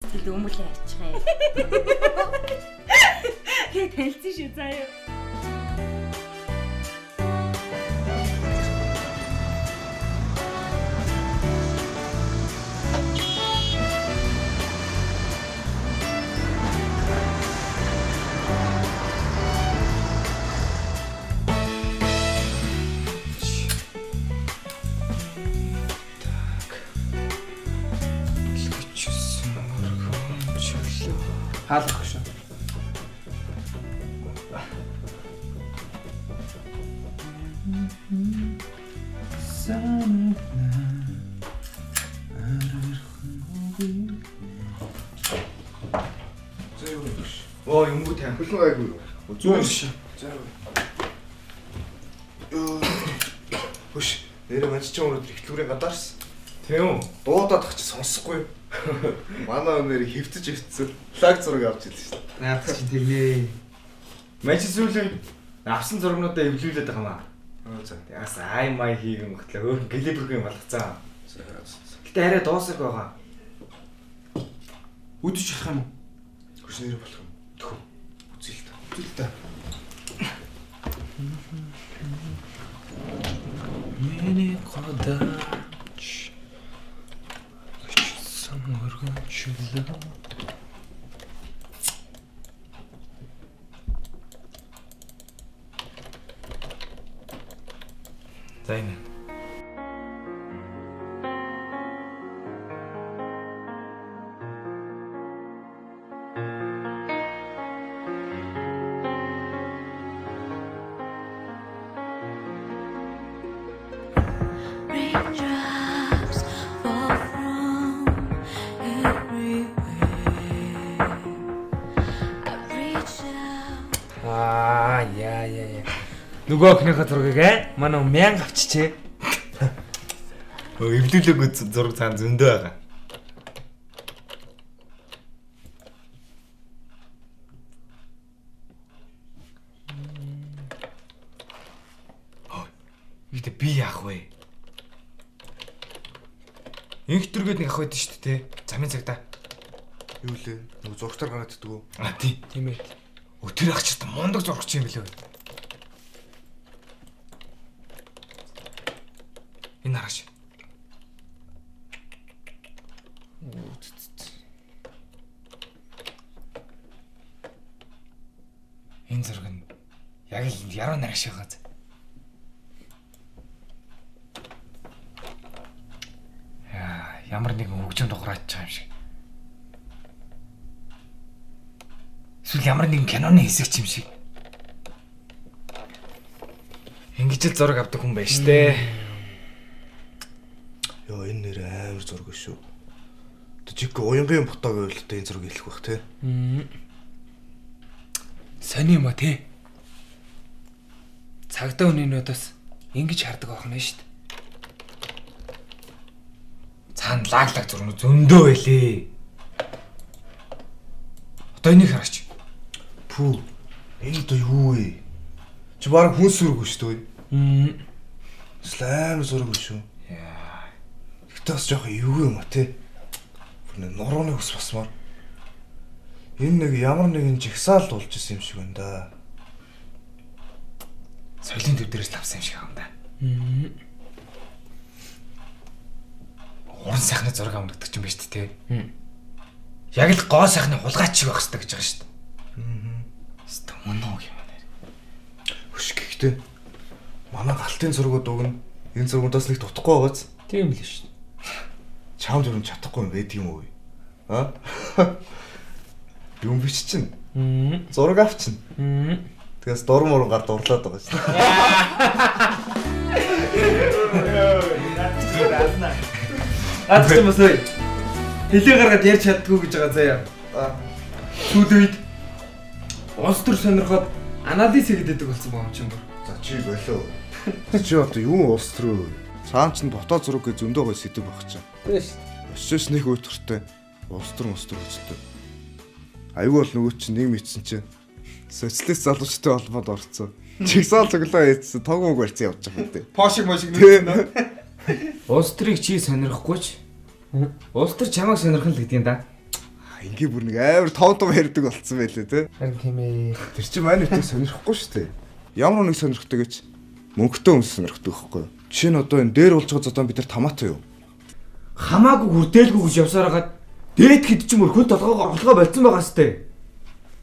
Тэгэл өмөлөө ярьчихъя. Тэгээ танилцсан шүү заа юу. Хаалгах шүү. За юу юм биш. Оо юмгүй тань. Хөлн гайгүй. Зүүн шүү. За юу. Хөш. Нэрэ манч чи өнөөдөр ихтлгүүрийн гадаарс. Тийм үү? Дуудаад ах чи сонсохгүй. Манай өнөр хөвтөж хөвтсөн. Лаг зураг авч илсэн шүү дээ. Наадах чи тэгнэ. Манч сүүлийн авсан зургнуудаа эвлүүлээд байгаа юм аа. Аа за. Тэгээс ай май хийгэн хөтлөө өөр гэлибергийн болгоцсон. За. Гэтэ арай дуусах байгаа. Үдчих болох юм уу? Хөш нэрэ болох юм. Тхүү. Үзье л та. Үзэл та. Миний годач. Өчсөн өргөнчлөө. За энэ. Raindrops fall from everywhere. I reach out. Аа яа яа яа. Нөгөө охиныхоо зургийг манай мянга авчичээ. Өө эвлүүлээгүй зураг цаана зөндөө байгаа. Гэтэ би яах вэ? Инх төргээд нэг ах байд шүү дээ, тэ? Замын цагта. Юу лээ? Нөгөө зургатаар гараад иддэг үү? А тий. Тийм ээ. Өө тэр ах ч мундаг зурагч юм билүү. Энэ хараач. Энэ зураг нь яг л яруу найраг шиг байгаа. Яа, ямар нэгэн хөгжим дугуйраач байгаа юм шиг. Эсвэл ямар нэгэн киноны хэсэг ч юм шиг. Ингэж л зураг авдаг хүн байж тээ. Йоо энэ нэр амар зураг шүү. Тэ жиггүй уянгийн фото гэвэл одоо энэ зураг хэлэх бах те. Сони юм а те. Цагдаа хүний нөдөөс ингэж хардаг охин нь шүү дээ. Цаана лаг лаг зурнууд зөндөө байлээ. Одоо энийг хараач. Пүү. Энэ одоо юу вэ? Чи баг хүн сүрэг шүү дээ. Слайм зураг шүү. Яа. Гэтэ бас жоохон эвгүй юм а те. Бүр нэг нурууны ус басмаар. Энэ нэг ямар нэгэн жигсаал болж исэн юм шиг байна да. Соёлын төв дээрээс л авсан юм шиг байгаа юм да. Уран сайхны зураг авна гэдэг чинь биш үү те. Яг л гоо сайхны хулгайч шиг байх хэрэгтэй гэж байгаа шүү дээ. Хэвээ мөн үү юм нэр. Хөш гэхдээ манай галтын зургууд уг нь энэ зургуудаас нэг дутхгүй байгааз Тийм л шүү дээ. чамд юу чадахгүй юм байдаг юм уу? А? Юм биш чинь. Зураг авчин. Тэгээс дур муран гар дурлаад байгаа шүү дээ. Наад чинь бас ой. Хэлээ гаргаад ярьж чаддгүй гэж байгаа заяа. Сүүлийн үед улс төр сонирхоод анализ хийгээд байдаг болсон байгаа юм чинь бүр. За чи болоо. Чи одоо юу улс төрөө? Цаан чинь фото зураг гэж зөндөө гой сэдв баг чинь. Тийм шүү дээ. Очиж нэг уйтгартай улс төр улс төр үзэлтэй. Аюу бол нөгөө чинь нэг мэдсэн чинь социалист залуучтай холбоонд орцсон. Чигсаал цоглоо хийсэн тог мөг барьсан явж байгаа юм дээ. Пошиг мошиг нүүсэн нөө. Улс төрийг чи сонирхгүй ч улс төр чамайг сонирхон л гэдэг юм да. Ингээ бүр нэг амар том том ярьдаг болцсон байлээ те. Харин тийм ээ. Тэр чинь манай үтэг сонирхгүй шүү дээ. Ямар нэг сонирхдаг гэж мөнгөтэй хүмүүс сонирхдаг байхгүй юу? Жишээ нь одоо энэ дээр болж байгаа зодон бид нар томато юу? Хамаагүй хүрдээлгүй гэж явсаар хагаад дээд хэд ч юм өөр хүн толгоогоо орлогоо болцсон байгаа сте.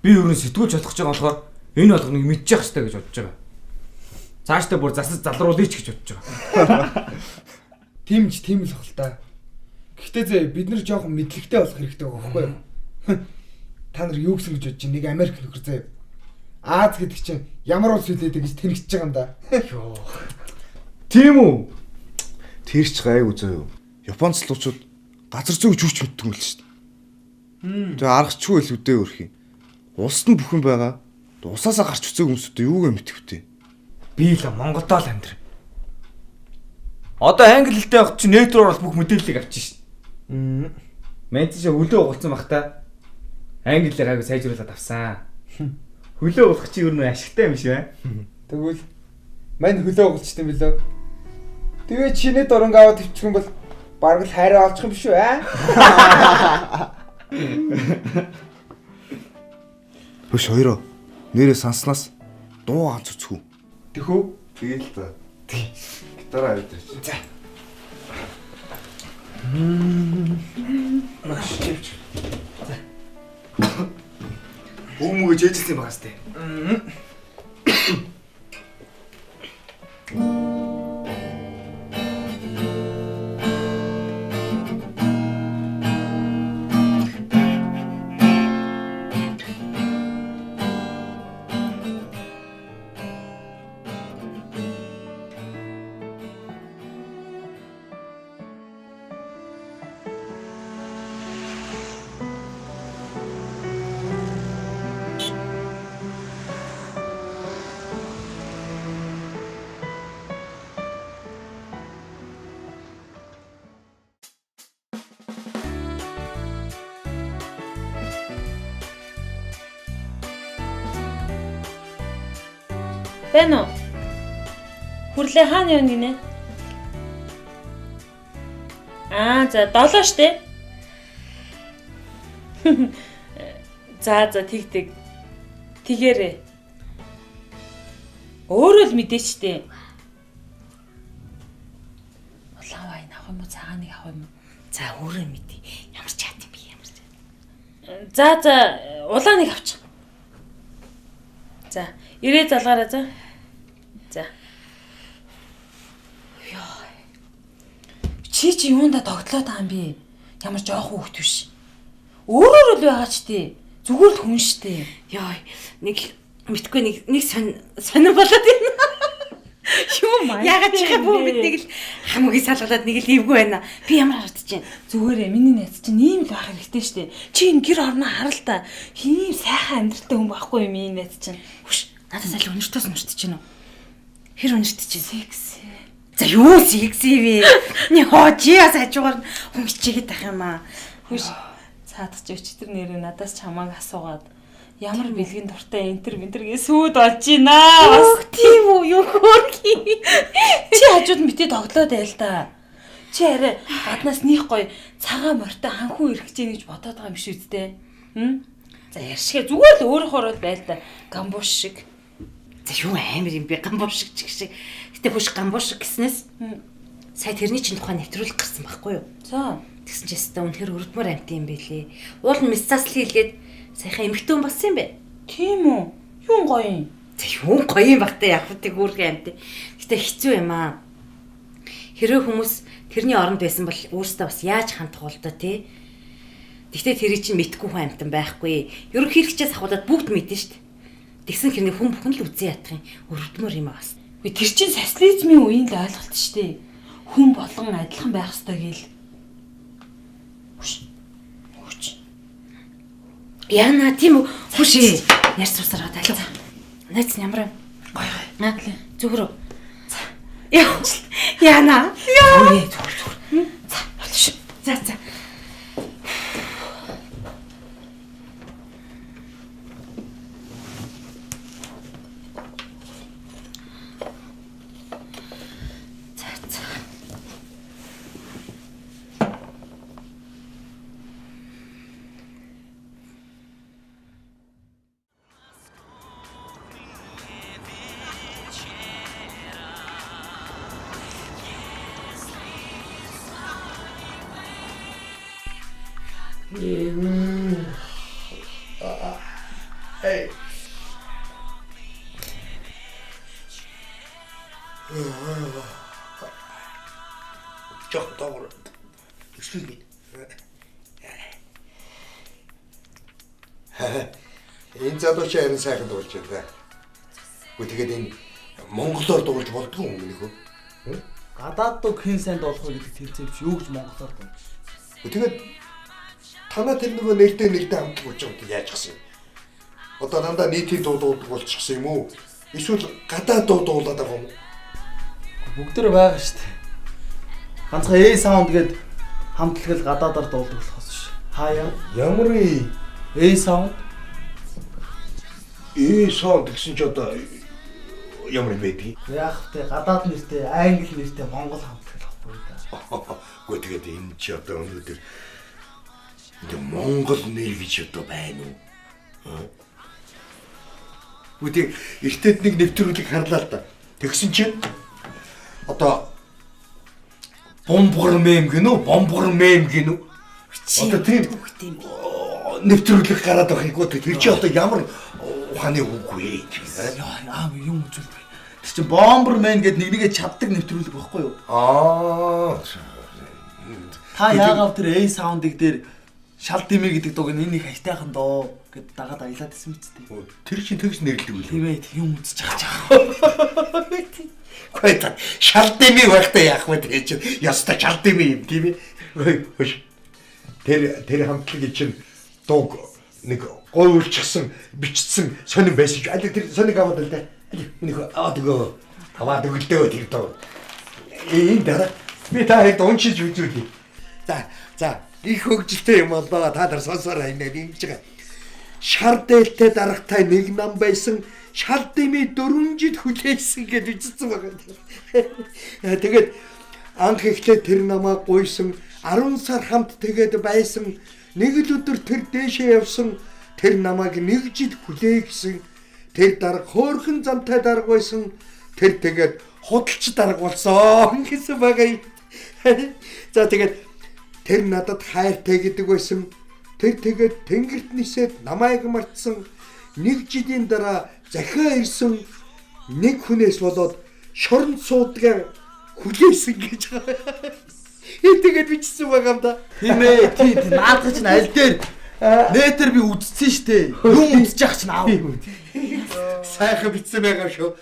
Би ер нь сэтгүүлч болох гэж байгаа болохоор энэ болгоныг мэдчих хэвээр гэж бодож байгаа. Цаашдаа бүр засаж залруулъя ч гэж бодож байгаа. Тийм ч тийм л хэл та. Гэхдээ зэ бид нар жоохон мэдлэгтэй болох хэрэгтэй байгаа байхгүй юу? Та нар юу гэсэн гэж бодож чинь нэг Америк нөхөр зэ. Аз гэдэг чинь ямар улс үлээдэг гэж тэнэгчж байгаа юм да. Йоо. Тийм үү? Тэр ч гайгүй зөө юу. Японд залуучууд газар зүй гэж юу ч мэддэг юм л шүү дээ. Тэгээ аргачгүй л үдээ өрх юм. Улсад нь бүх юм байгаа. Усаасаа гарч үзээгүй хүмүүсүүд юугаа мэдэх вэ? Би л Монголдоо л амьдр. Одоо англи хэлтэй явах чинь нэтр орол бүх мэдээллийг авчих шин. Мэн тийш хөлөө угалцсан бах та. Англиэр айгу сайжруулад авсан. Хөлөө угалах чи ер нь ашигтай юм шиг байна. Тэгвэл мань хөлөө угалчт юм билүү? Тэгээ чиний дуранг аваад ивчих юм бол бараг л хайраа олчих юм биш үү аа? Хөш хоёроо нэрээ санснаас дуу ганц үцхүү. Тэхүү? Тэгэл та. Гитараа аваад ирч. За. Маш чивч. За. Хүмүүгээ жээжилсэн байгаа сте. Байна уу? Хүрлээ хаана явна гинэ? Аа за 7 штэ. За за тэг тэг. Тэгээрээ. Өөрөө л мэдээч штэ. Улаан вайн авах юм уу? Цагааныг авах юм уу? За өөрөө мэдээ. Ямар чат юм бэ? Ямар чат. За за улааныг авчих. За ирээ залгаарай за. За. Йоо. Чи чи юунда тогтлоод байгаа юм бэ? Ямар жоохон хүүхэд биш. Өөрөөр л байгаа ч тий. Зүгээр л хүн штэ. Йоо. Нэг мэдгүй нэг нэг сонин болоод байна. Юу маа. Ягаад ч юм бүү бид нэг л хамаагүй салгалаад нэг л эвгүй байна. Би ямар харагдаж байна? Зүгээр ээ миний найз чинь ийм л байх хэрэгтэй штэ. Чи энэ гэр орноо харал та. Ийм сайхан амьдралтай хүн байхгүй юм ийм найз чинь. Хүш. Надаас аль өнөртөөс өнөртөж байна уу? Хэр өнөртөж байна? Секси. За юу секси вэ? Ни хоо чи бас хажуугаар хүн хичээгээд байх юм аа. Хүш. Цаадах чи өчтөр нэрээ надаас чамааг асуугаад ямар бэлгийн дуртай энтер бэнтер гээ сүйд болж байна. Бас тийм үү юу хөөрхий. Чи хажууд мэтээ тоглоод байл та. Чи арай гаднаас них гоё цагаан морьтой ханхүү ирэх гэж гэж бодоод байгаа юм биш үсттэй. Хм? За ярьшгэ зүгээр л өөрөөхөөр л байл та. Гамбуш шиг. За юу амар юм бэ гамбуш шиг чиг шиг. Гэтэ хүш гамбуш шиг гэснээс сая тэрний чинь тухай нэвтрүүлэг гарсан байхгүй юу? За. Тэгсэн чинь өстө үнэхэр өрдмөр амт юм бэлээ. Уул нь мисцаслын хэлгээд саяхан эмэгтэй хүн болсон юм бэ? Тийм үү? Юун гоё юм? За юун гоё юм бах та яг үгүй хөөрхөн амт. Гэтэ хэцүү юм аа. Хэрвээ хүмүүс тэрний оронд байсан бол өөрсдөө бас яаж хандах бол доо тий? Гэхдээ тэрий чинь мэдгүй хүн амтан байхгүй. Ерөнхийлөгчээс ахуулаад бүгд мэднэ шүү дээ. Тэгсэн хэрнээ хүн бүхэн л үзэн ядах юм. Өрөвдмөр юм аа бас. Үгүй тэр чинь социализмын үеийн л ойлголт шүү дээ. Хүн болгон адилхан байх ёстой гээл. Хүш. Хүч. Яна тийм үү? Хүш. Ярьс усараа талаа. Найз нь ямар юм? Гоё гоё. Зүгээр үү? Яа. Яна. Зүгээр зүгээр зүгээр. За болно шүү. За за. За за. Эй. Жох доор. Excuse me. Энэ залуу чи харин сайхан дуулж байна. Үгүй тэгээд энэ монголоор дуулж болдгоо юм нөхөө. Гадаад дуу хэн сайн дуулах вэ гэдэг тэлцээвч юу гэж монголоор дуулж. Тэгээд танаа тэр нөгөө нэрдээ хамтлаг болж байгаа яаж гсэн юм? Одоо дандаа нийтийн дуу дуулдаг болчихсон юм уу? Эсвэл гадаад дуу дуулаад байгаа юм уу? Бүгд тэр байгаа шүү дээ. Ганцхан A sound гээд хамтлаг л гадаадаар дуулдаг болохоос ш. Хаяа. Ямар A sound? A sound гэсэн чи одоо ямар юм бэ? Яг тэ гадаад нэртэй, англи нэртэй монгол хамтлаг байхгүй да. Үгүй тэгээд энэ чи одоо өнөөдөр энэ монгол нэр гэж одоо байна уу? Үгүй эртэд нэг нэвтрүүлэг харлаа л да. Тэгсэн чинь одоо бомбгор мем гэнэ үү? Бомбгор мем гэнэ үү? Одоо тийм нэвтрүүлэг гараад байхыг тэр чи одоо ямар ухааны үг вэ? Аа юм үзүүлдэг. Тэр чинь Bomberman гэдэг нэг нэгэ чаддаг нэвтрүүлэг байхгүй юу? Аа. Та яагаад тэр A sound-ыг дээр шал дэмий гэдэг дууг энэ их аятайхан доо гэд дагаад аялаад исэн мэт дээ. Тэр чинь тэгж нэрлэдэг үлээ. Тийм ээ, юм үзэж байгаа чаа. Гэхдээ та шал дэмий байхдаа яах вэ тэр чинь ястаа шал дэмий юм тийм ээ. Хөөш. Тэр хамтлагийн чинь дууг нэг гуйлчихсан, бичсэн сонин байсан ч аль тэр сониг аваад л да. Аль миний аваад өгөө. Аваад өгөлдөө тэр дуу. Энэ дараа би та хэд уншиж үзүүлье. За за их хөгжилтэй юм болоо та нар сонсоорой энэ ингэж байгаа. Шар дээлтэй дарагтай нэг нам байсан. Шал дэмий 4 жил хүлээсэн гэж бичсэн байгаа. Тэгээд анх эхлээд тэр намаа гуйсан 10 сар хамт тэгээд байсан. Нэг л өдөр тэр дээшээ явсан. Тэр намайг нэг жил хүлээ гэсэн. Тэр дарга хөөрхөн замтай дарга байсан. Тэр тэгээд худалч дарга болсон гэсэн байгаа юм. За тэгээд тэр надад хайртай гэдэг байсан. Тэр тэгээд тэнгэрт нисээд намайг мартсан. Нэг жилийн дараа захиа ирсэн нэг хүнээс болоод шоронд суудгаа хүлээсэн гэж байгаа. Энэ тэгээд бичсэн байгаа юм да. Тийм ээ, тий, наадах чинь аль дээр нэтэр би үдцсэн штэ. Юм үдчих яах чинь аав. Сайхан бичсэн байгаа шүү.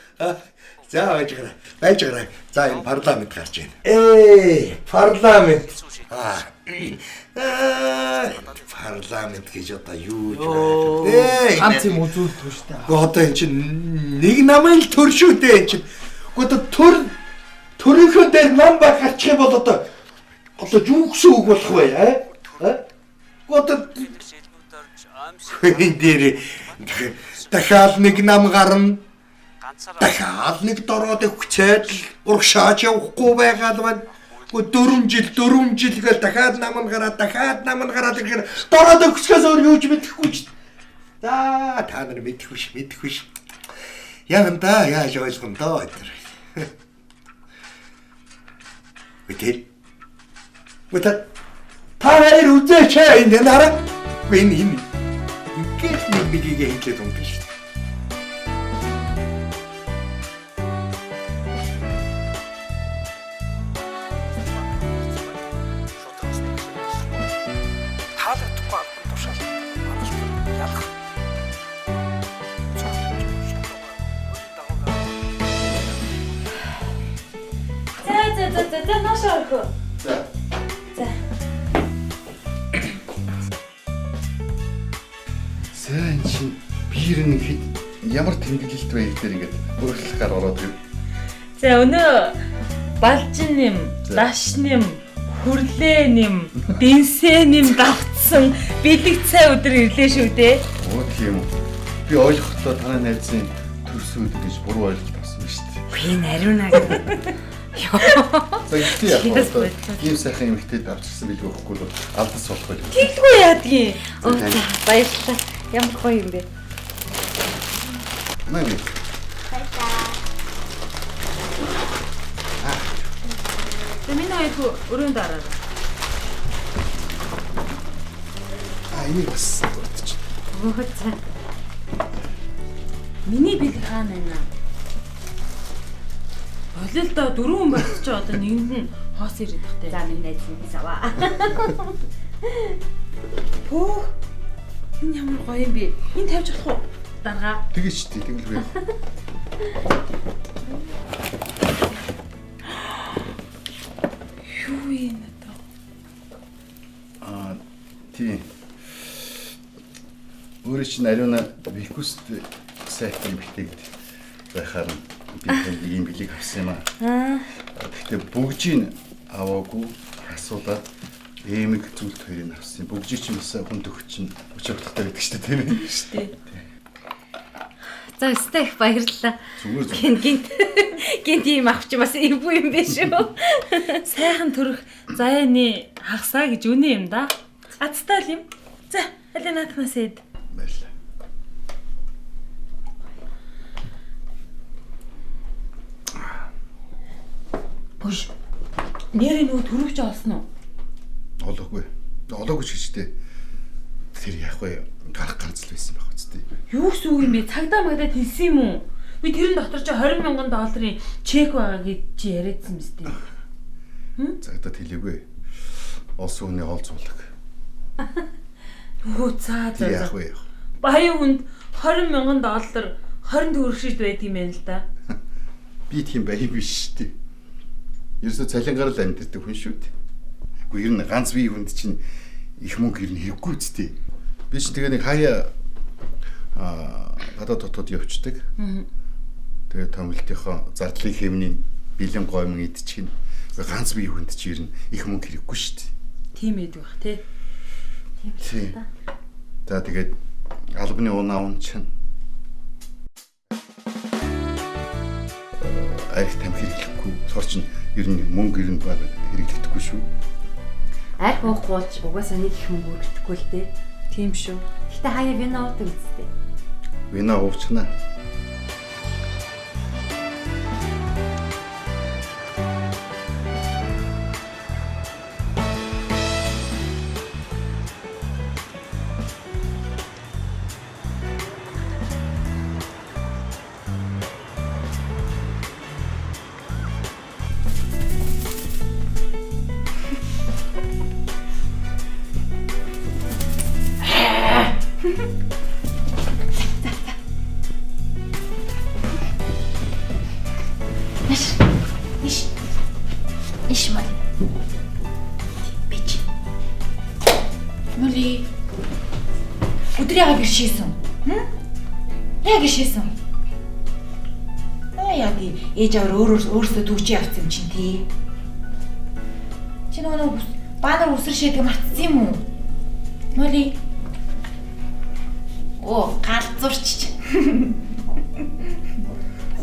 За байж гараа. Байж гараа. За энэ парламент гарч байна. Ээ, парламент. Парламент гэж одоо юу ч байх вэ? Ганц юм үзүүлдэг шүү дээ. Гэхдээ одоо энэ чинь нэг намын л төр шүү дээ энэ чинь. Гэхдээ одоо төр төрийнхөө дээр нам баг гарчих юм бол одоо юу гэсэн үг болох вэ? Аа? Гэхдээ одоо энэ дээр дахиад нэг нам гарна. Дахиад нэг дороод өгчээд л урагшаач явахгүй байгаа л байна. 4 жил гээл дахиад нам нь гараад дахиад нам нь гараад ирэхээр дороод өгчхөөс өөр юу ч мэдэхгүй ч. За та нар мэдэх биш. Яг юм да яаж ойлгоно доо тэр. Үгүй. Үгүй та хоёр үзээч энэ нараа. Энэ ингээд нэг нэгийг хэлээд ундаг шүү. За наашаа орхио. За. За. За энэ чинь биер нэг хэд ямар тэмдэглэлт вэ дээр ингээд өөрчлөх гар ороод ирэв. За өнөө балжин нэм, лаш нэм, хүрлээ нэм, дэнсээ нэм давтсан бэлэг цай өдөр ирлээ шүү дээ. Оо тийм үү. Би ойлгохдоо танай найзын төрсөн өдөр гэж буруу ойлголт авсан шүү дээ. Үгүй ариунаа гэдэг. За ихтэй яг одоо ийм сайхан эмэгтэйд авчирсан билүү гэхгүй бол алдас болох байл. Тэглгүй яадгийн. Оо за баярлалаа. Ямар гоё юм бэ. Манай. Баярлалаа. За миний хоёр хүү өрөөнд ороо. А энийг бас дурдчих. Өө за. Миний бэлэг хаана байна? Болил доо дөрвөн хүн байх чи одоо нэгэнд нь хоос ирээд тахтай. За миний найз нь аваа. Пөө. Энэ ямар гоё юм бэ? Энэ тавьж болох уу? Даргаа. Тэгэж ч тий, тэгэл бэ. Юу юм одоо? Аа тий. Өөрөө чинь ариуна Викуст сайтын битэгд байхаар би танд ийм бэлэг авсан юм аа. Гэхдээ бүгжийг аваагүй асуулаад эмэг зүйлт хоёрыг авсан. Бүгжийг чинь бас хүн төгч чинь учир утгатай байдаг шүү дээ, тийм ээ. Шүү дээ. За өстэй их баярлалаа. Зүгээр зүгээр. Гинт гинт гинт ийм авч бас эвгүй юм биш үү? Сайхан төрөх заяаны хагасаа гэж үнэ юм да. Азтай л юм. За, аль наадхнаас эд. Баярлалаа. Бүш. Нэрээ нөгөө төрөвч олсон уу? Олоогүй. Олоогүй ч гэжтэй. Тэр яах вэ? Гарах ганц л байсан байх үстэй. Юу гэсэн үг юм бэ? Цагдаа магдаа тэлсэн юм уу? Би тэрэн дотор чи 20 мянган долларын чек байгаа гэж чи яриадсан мэт дээ. Цагдаа тэлээгүй. Олсон хүний гол зуулаг. Хөө цаа Тэр за. яах вэ? Баян хүнд 20 мянган доллар 20 төгрөг шид байд юм байна л да. Би тийм баян биш шүү дээ. Ерөөсөө цалингаар л амьдэрдэг хүн шүү дээ. Гэхдээ ер нь ганц бие хүнд чинь их мөнгө ер нь хэрэггүй үсттэй. Би чинь тэгээ нэг хаяа гадаад дотоод явцдаг. Тэгээ томилтынхоо зардлын хэмнийн бэлэн гомн идчихин. Ганц бие хүнд чинь ер нь их мөнгө хэрэггүй шүү дээ. Тийм байдаг бах тий. Тийм. За тэгээд албаны унаа ун чинь арх тамхи хэрэглэхгүй. Тэгэхээр чинь ер нь мөнгө ер нь баг хэрэглэхдэггүй шүү. Арх уухгүй болж угаасаа нэг их мөнгө өргөдөхгүй л дээ. Тийм шүү. Гэтэ хаяа вино уудаг үсттэй. Вино уучна. Иш. Иш. Иш мал. Бич. Моли. Өдөр яга гэршээсэн. Хм? Яа гэршээсэн? Аа яа тий. Ээж аваар өөр өөрсдөө төгчий явцсан юм чинь тий. Чи нөгөө нэг баанар үсэр шийдэг мартсан юм уу? Моли. Оо, галзуурч.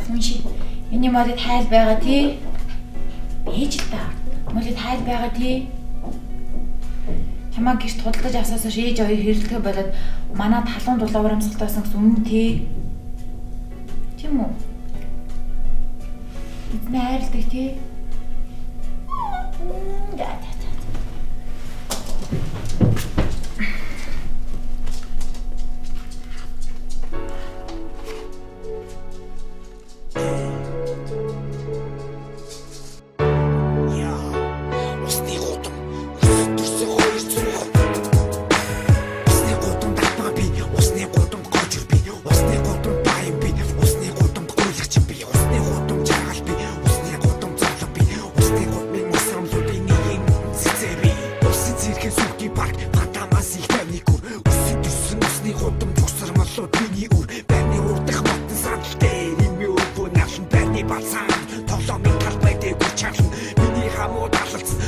Хүн шиг миний молид хайл байгаа тий. Ээж л та. Молид хайл байгаа тий. Чамаа гэрт худалдаж авсаас хойш ээж хоёр хэрэлдэхэ болоод манай талуун дулаагаар амсгалтайсан гэсэн үнэн тий. Тийм үү? Эзний хайрладаг тий. За за за. Усны гудам өсөрсөн хоёр зүрх. Усны гудамд атгаа би, усны гудамд гожир би, усны гудамд баян би, усны гудамд гуйлагч би, усны гудам жаргал би, усны гудам зовлон би, усны гудмын усрамлуудын нэг цэцээ би. Усын цэрхэн сүхтий парк, фантамас их таны гүр. Өсөн төссөн усны гудам зүгсармалууд миний үр. Байрны урдах мотон сандал дээр ими өвөө налан байрны балсан. Тоглоомын талбай дээр гүр чарлан. Миний хамууд алалцсан.